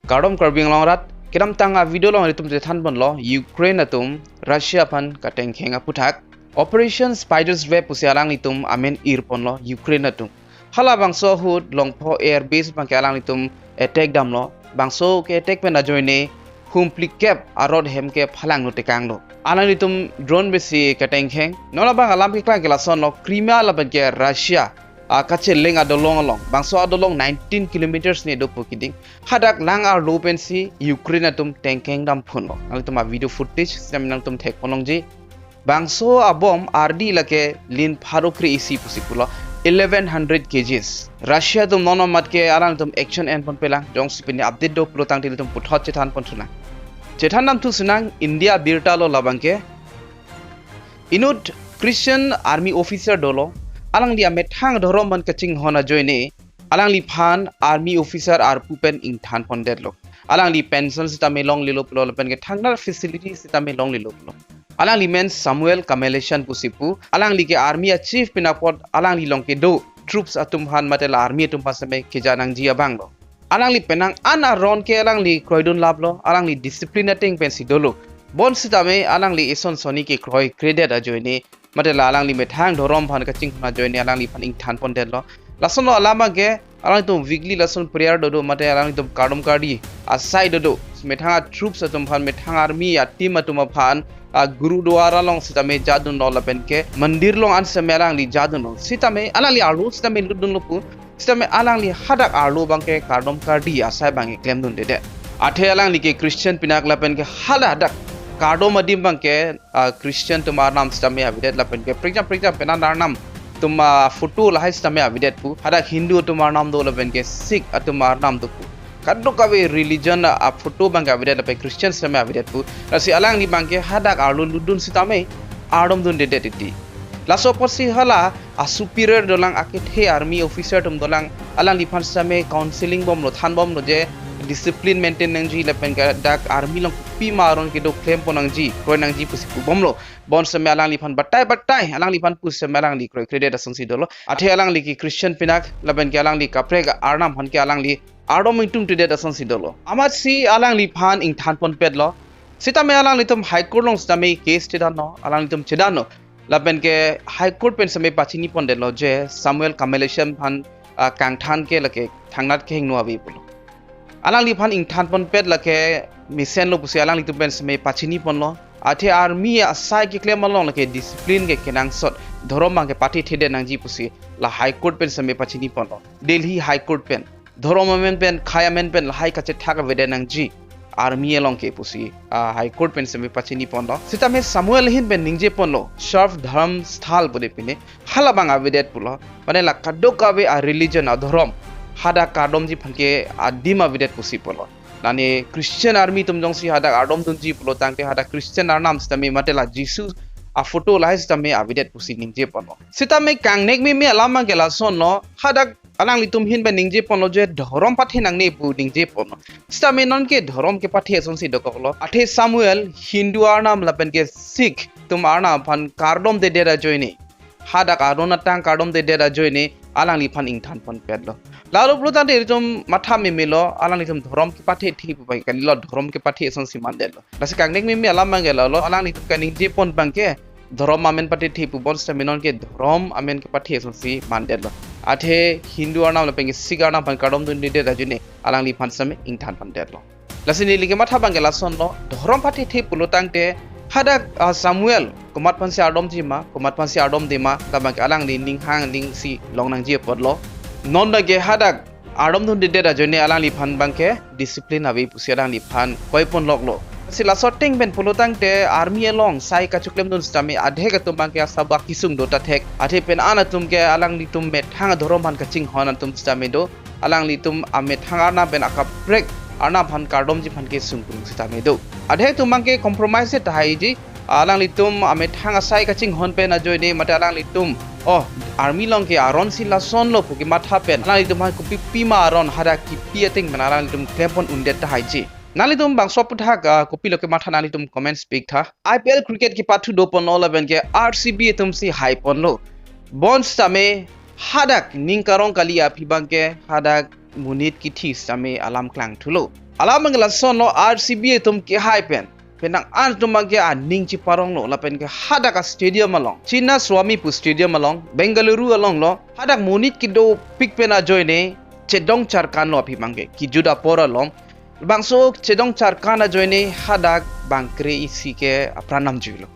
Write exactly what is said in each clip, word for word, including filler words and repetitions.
Kardom Karbi Anglong arat, kedamtang a-video along ilitum chethan ponlo Ukraine atum Russia aphan katengkheng aputhak. Operation Spider's Web pusi alanglitum amen ir ponlo Ukraine atum. Halabangso ahut Longpho Air Base abangke alanglitum attack damlo. Bangso ke-attack pen ajoine hum phlikep arot hem ke phalangno tekanglo. Alanglitum drone besi katengkheng. Non labang alam keklang ke lasonlo, Crimea lapen ke Russia akacheleng adolong along. Bangso adolong nineteen kilometers ne dopo keding. Hadak lang arlo pensi Ukraine atum tengkheng dam phunlo. Nanglitum a-video footage sitame nangtum thek ponlongji. Bangso a-bomb ardi lake lin pharo kre-isi pusi pulo, eleven hundred kgs. Russia atum non amat ke alanglitum action en ponpelang, jongsi pini update do pulo tangte ilitum puthot chethan ponthulang. Chethan damthu sinang, India abirta lo labang ke. Inut Christian army officer dolo, alangli amethang dhorom aphan kachinghon ajoine alangliphan army officer arpu pen ingthan pondetlo. Alangli pension sitame longlelo pulo lapen ke thangnat facility sitame longlelo pulo. Alangli men Samuel Kameleshan pusi pu, alangli ke army a-chief pinapot alangli along kedo troops atum aphan mate la army atum aphan sitame keja nangji abanglo. Alangli penang an aron ke alangli kroidun laplo, alangli discipline ateng pensi dolo. Bonsitame alangli ison soni kekroikredet ajoine, mate la alangli methang dhorom aphan kachinghon ajoine alangliphan ingthan pondetlo. Lasonlo alam abangke, alangtum weekly lason prayer dodo, mate alangtum kardom kardi asai dodo. Methang a-troops atum aphan, methang army a-team atum aphan, a-gurudwara along sitame jadunlo lapen ke mandir along an sitame alangli jadunlo. Sitame alangli arlo sitame lutdunlo pu. Sitame alangli hadak arlo abangke kardom kardi asai abangke klemdundedet. Athe alangli ke Christian pinak lapen ke hala hadak kardom adim abangke, ah, Christian atum arnam sitame avedet lapen ke prekjam prekjam penang arnam atum a-photo lahai sitame avedet pu. Hadak Hindu atum arnam do lapen ke Sikh atum arnam do pu. Kadokave religion a-photo abangke avedet lapen Christian sitame avedet pu. Lasi alangli abangke hadak arlo lutdun sitame ardomdundedet titi. Laso apotsi hala a-superior dolang, akethe army officer atum dolang, alangliphan sitame counseling bomlo, than bomlo je discipline maintain nangji lapen ke dak army along kopima aron kedo klem pon nangji, kroi nangji pusi pu bomlo. Bonsitame alangliphan batai batai alangliphan pu sitame alangli kroikredet asonsi dolo. Athe alangli ke Christian pinak lapen ke alangli kaprek arnam aphan ke alangli ardom ingtungtedet asonsi dolo. Amatsi alangliphan ingthan ponpetlo. Sitame alanglitum High Court along sitame case chedanlo, alanglitum chedanlo. Lapen ke High Court pen sitame pachini pondetlo je Samuel Kameleshan aphan, ah, kangthan ke lake thangnat kehingno ave pulo. Alangliphan ingthan ponpet lake mesenlo pusi alanglitum pen sitame pachini ponlo. Athe army asai keklem along lake discipline ke kenangsot, dhorom abangke pathe thedet nangji pusi la High Court pen sitame pachini ponlo. Delhi High Court pen. Dhorom amen pen, khei amen pen lahai kachethak avedet nangji army along ke pusi, ah, High Court pen sitame pachini ponlo. Sitame Samuel ahin pen ningje ponlo, Sarv Dharam Sthal pu de pine, halabang avedet pulo. Mane la kadokave a-religion, adhorom hadak kardomji aphan ke adim avedet pusi pulo. Mane Christian army atum jongsi hadak ardomdunji pulo tangte hadak Christian arnam sitame mate la Jisu a-photo lahai sitame avedet pusi ningje ponlo. Sitame kangnek meme alam abangke lasonlo, hadak alanglitum ahin pen ningje ponlo je dhorom pathe nangne pu ningje ponlo. Sitame non ke dhorom kepathe asonsi dokoklo. Athe Samuel Hindu arnam lapen ke Sikh atum arnam aphan kardomdedet ajoine, hadak aron atang kardomdedet ajoine alangliphan ingthan ponpetlo. Lalo pulo tangte ilitum matha memelo, alanglitum dhorom kepathe the pu abangke kalilo, dhorom kepathe asonsi mandetlo. Lasi kangnek meme alam abangke lalo, alanglitum kaningje pon abangke dhorom amen pathe the pu, bonsitame non ke dhorom amen kepathe asonsi mandetlo. Athe Hindu arnam lapen ke Sikh arnam aphan kardomdundedet ajoine alangliphan sitame ingthan pondetlo. Lasi neli kematha abangke lasonlo, dhorom pathe the pulo tangte hadak, ah, Samuel komat aphansi ardomji ma, komat aphansi ardomde ma, labangke alangli ninghang ning si long nangji apotlo. Non abangke hadak ardomdundedet ajoine alangliphan abangke discipline ave pusi alangliphan koi ponloklo. Si laso ateng pen pulo tangte army along sai kachoklemdun sitame adhek atum abangke asabak kesung do ta thek. Athe pen an atum ke alanglitum methang adhorom aphan kachinghon atum sitame do. Alanglitum amethang arnam pen akaprek arnam aphan kardomji aphan kesung pulung sitame do. Adhek atum abangke compromise tahaiji. Alanglitum amethang asai kachinghon pen ajoine mate alanglitum, oh, army along ke aron si lasonlo pu kematha pen alanglitum aphan kopipima aron hadak kipi ateng pen alanglitum klem pon undet tahaiji. Nanglitum bangso aputhak, ah, kopilo kematha nanglitum comments pik tha. I P L cricket kepathu do ponlo lapen ke R C B atum si hai ponlo. Bonsitame hadak ning karong kali aphi abangke hadak monit kithi sitame alam klangthulo. Alam abang lasonlo, R C B atum kehai pen, penang an atum abangke aning cheparonglo, lapen ke hadak a-stadium along, Chinnaswamy pu stadium along, Bengaluru alonglo, hadak monit kedopik pen ajoine chedong charkanlo aphi abangke, kijut apor along. Bangso chedong charkan ajoine hadak bang kre-isi ke apran namjuilo.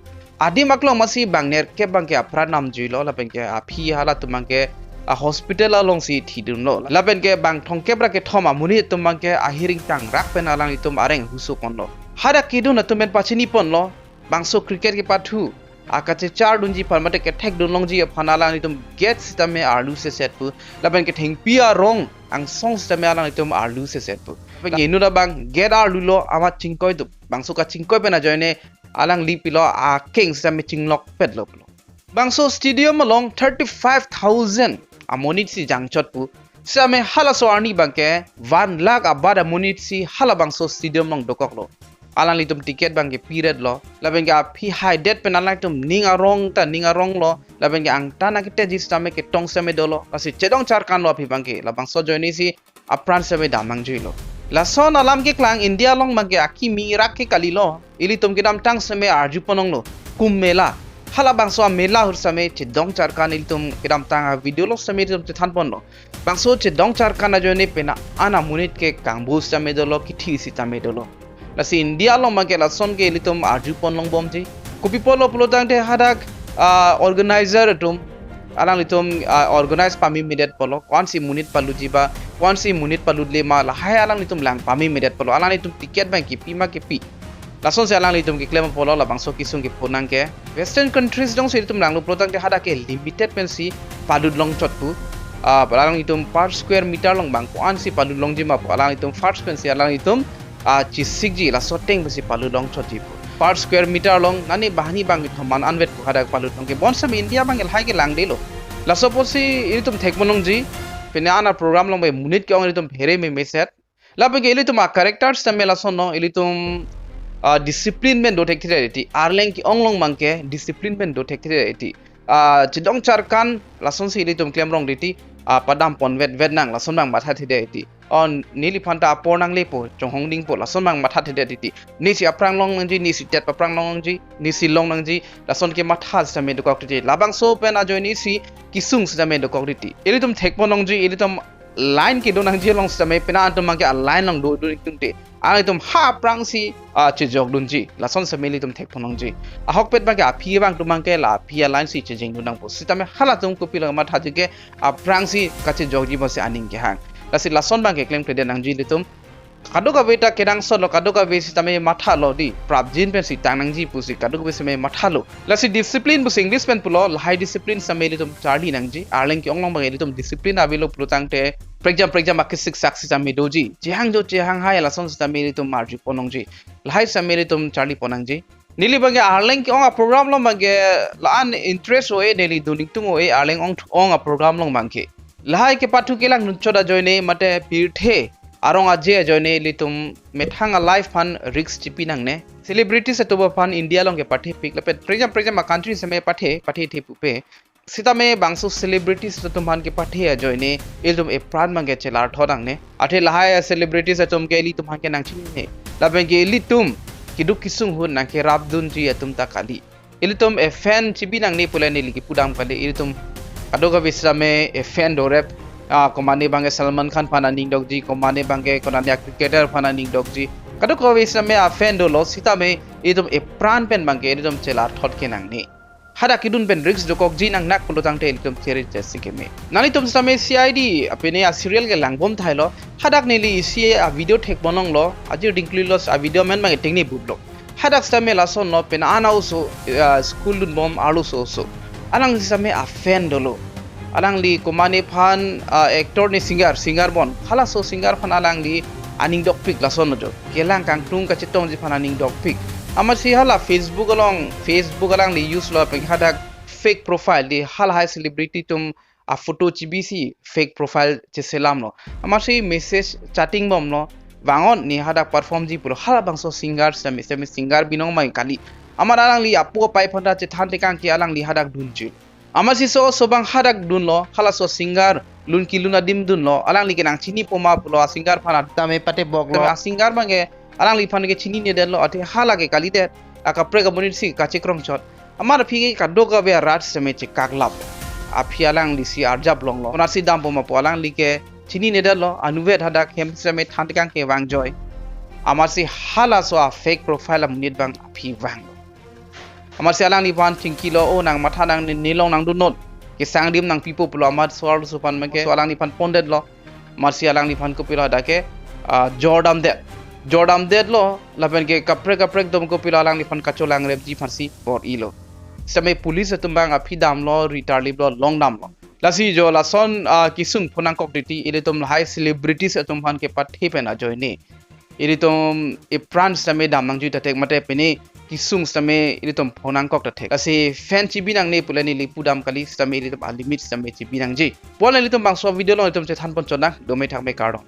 Adim aklong masi bang nerkep abangke apran namjuilo, lapen ke aphi halatum abangke a-hospital alongsi thidunlo. Lapen ke bang thomkep ra kethom amonit atum abangke ahiring tangrak pen alanglitum areng husu ponlo. Hadak kedun atum pen pachini ponlo, bangso cricket kepathu, akachechar dunji aphan mate kethek dun longji aphan alanglitum gate sitame arlu seset pu, lapen ke thengpi arong angsong sitame alanglitum arlu seset pu. Lapen ke inut abang gate arlulo, amat chingkoi do. Bangso kachingkoi pen ajoine alangli pilo akeng sitame chinglokpetlo pulo. Bangso stadium along thirty-five thousand amonit si jangchot pu. Sitame halaso arni abangke one lakh abat amonit si halabangso stadium along dokoklo. Alanglitum ticket abangke piretlo. Lapen ke aphi haidet pen alanglitum ning arong ta ning aronglo. Lapen ke angtan aketji sitame ketong sitame dolo. Lasi chedong charkanlo aphi abangke. Labangso ajoine si apran sitame dam nangjuilo. Lason alam keklang India along abangke akimi rak ke kalilo. Ilitum kedamtang sitame arju ponlonglo. Kumbh Mela. Halabangso a-mela ahut sitame chedong charkan ilitum kedamtang a-video along sitame ilitum chethan ponlo. Bangso chedong charkan ajoine penang an amonit ke kangbu sitame dolo, kithi sitame dolo. Lasi India along abangke lason ke ilitum arju ponlongbomji. Kopi apotlo pulotangte hadak, ah, organizer atum, alanglitum, ah, organize pame medet apotlo, ko-ansi monit palutji ba, ko-ansi monit palutle ma, lahai alanglitum lang pame medet apotlo, alanglitum ticket abang kipi ma kipi. Lasonsi alanglitum keklem apotlo, labangso kesung kepu nang ke. Western countries alongsi ilitum langlo pulotangte hadak ke limited pensi palut longchot pu. Ah, alanglitum per square meter along bang ko-ansi palut longji ma pu, alanglitum first pensi alanglitum, ah, chesikji, laso ateng pensi palut longchotji pu. Per square meter along nani banghini bangkethom an anvet pu hadak palut long ke. Bonsam India abang lahai ke langdelo. Laso apotsi ilitum thek ponlongji. Penang an a-program along abang monit ke-ong ilitum phere memeset. Lapen ke ilitum a-character sitame lasonlo, ilitum, ah, discipline pen do thekthedet titi. Arleng ke-ong along abangke discipline pen do thekthedet titi. Ah, chedong charkan lasonsi ilitum klemrong titi. Ah, padam pon vetvet nang, lason abang mathathedet titi. Oh, neliphan ta apor nanglepo, chonghong dingpo, lason abang mathathedet titi. Nesi aphrang long nangji, nesi tet aphrang long nangji, nesi long nangji, lason kematha sitame dokok titi. Labangso pen ajoine si kesung sitame dokok titi. Ilitum thek ponlongji, ilitum line kedo nangji along sitame penang atum abangke a-line along do do ningtungte. Alanglitum ha aphrangsi, ah, chejok dunji. Lason sitame ilitum thek ponlongji. Ahokpet abangke aphi abang atum abangke la aphi a-line si chejeng dun nangpo. Sitame halatum kopilo mathaji ke aphrangsi kachejokji pusi aning kehang. Lasi lason abangke klemkledet nangji ilitum. Kadokave ta kenangsotlo, kadokave sitame mathalo dei. Prapjin pensi tang nangji pusi kadokave sitame mathalo. Lasi discipline pusi English pen pulo, lahai discipline sitame ilitum charli nangji. Arleng ke-ong along abang ilitum discipline avelo pulotangte prekjam prekjam akesik sak sitame doji. Chehang jo chehang hai lason sitame ilitum arju ponlongji. Lahai sitame ilitum charli pon nangji. Neli abangke arleng ke-ong a-program along abangke la-an interest ove, neli dun ningtung ove arleng ong ong a-program along abangke. Lahai kepathu kelang dunchot ajoine mate pirthe arong aje ajoine ilitum methang a-life aphan risk chipi nangne. Celebrities atum aphan India along ke pathepik lapen prekjam prekjam a-country sitame pathe, pathethe pupe. Sitame bangso celebrities atum aphan kepathe ajoine ilitum epran abangke chelarthot nangne. Athe lahai a-celebrities atum ke ilitum aphan ke nangchinine. Lapen ke ilitum keduk kesung ahut nangkerap dunji atum ta kali. Ilitum a-fan chibi nangne pule neli kepudam kali. Ilitum kadokave sitame a-fan dorep. Ah, komane abangke Salman Khan aphan aning dokji, komane abangke konane a-cricketer aphan aning dokji. Kadokave sitame a-fan dolo sitame ilitum epran pen abangke ilitum chelarthot ke nangne. Hadak kedun pen risk dokokji nangnak pulotangte ilitum chere chesi keme. Nanglitum sitame C I D apine a-serial ke langbom thailo. Hadak neli isi a-video thek ponlonglo. Ajir dingklilo a-video amen abang eting ni bublo. Hadak sitame lasonlo penang an a-oso, ah, school dunbom arloso oso. Alang sitame a-fan dolo. Alangli komane aphan, ah, actor ne singer, singer bon. Halaso singer aphan alangli aning dokpik lason jo. Kelang kangtung kachetongji aphan aning dokpik. Amatsi hala Facebook along, Facebook alangli use lo pen hadak fake profile dei halahai celebrity atum a-photo chibisi fake profile cheselamlo. Amatsi message chatting bomlo. Vang-ot ne hadak performji pulo halabangso singer sitame, sitame singer binong abang kali. Amat alangli apo apai aphan ta chethan tekang ke alangli hadak dunji. Amatsi so so abang hadak dunlo, halaso singer lun kelun adim dunlo, alangli ke nangchinipo ma pulo a-singer aphan, tame pateboklo. Tame a-singer abang ke alangliphan ke chininedetlo, athe hala ke kalidet, akaprek amonit si kachekrong chot. Amat aphi ke kadokave arat sitame chekaklap. Aphi alangli si arjap longlo. Konatsi dampo ma pu alangli ke chininedetlo, anuvet hadak hem sitame thantekang ke vangjoi. Amatsi halaso a-fake profile amonit abang aphi vanglo. Amatsi alangliphan chingkilo, o nang matha nang ne-, nelong nangdunnon. Kesang adim nangpipo pulo amat so arloso aphan abang ke so alangliphan pondetlo. Amatsi alangliphan kopilo hadak ke, ah, jordamdet. Jordamdetlo, lapen ke kaprek kaprek atum kopilo alangliphan kacholangrepji aphansi bor-ilo. Sitame police atum abang aphi damlo, ritarliplo, longdamlo. Lasi jo lason, ah, kesung phonangkok titi, ilitum lahai celebrities atum aphan kepathe pen ajoine. Ilitum ipran sitame dam nangjui ta thek mate pine kesung sitame ilitum phonangkok ta thek. Lasi fan chibi nangne pule neli pudam kali, sitame ilitum a-limit sitame chibi nangji. Puan ilitum bangso video along ilitum chethan pon chot nang, dome thakme kardom.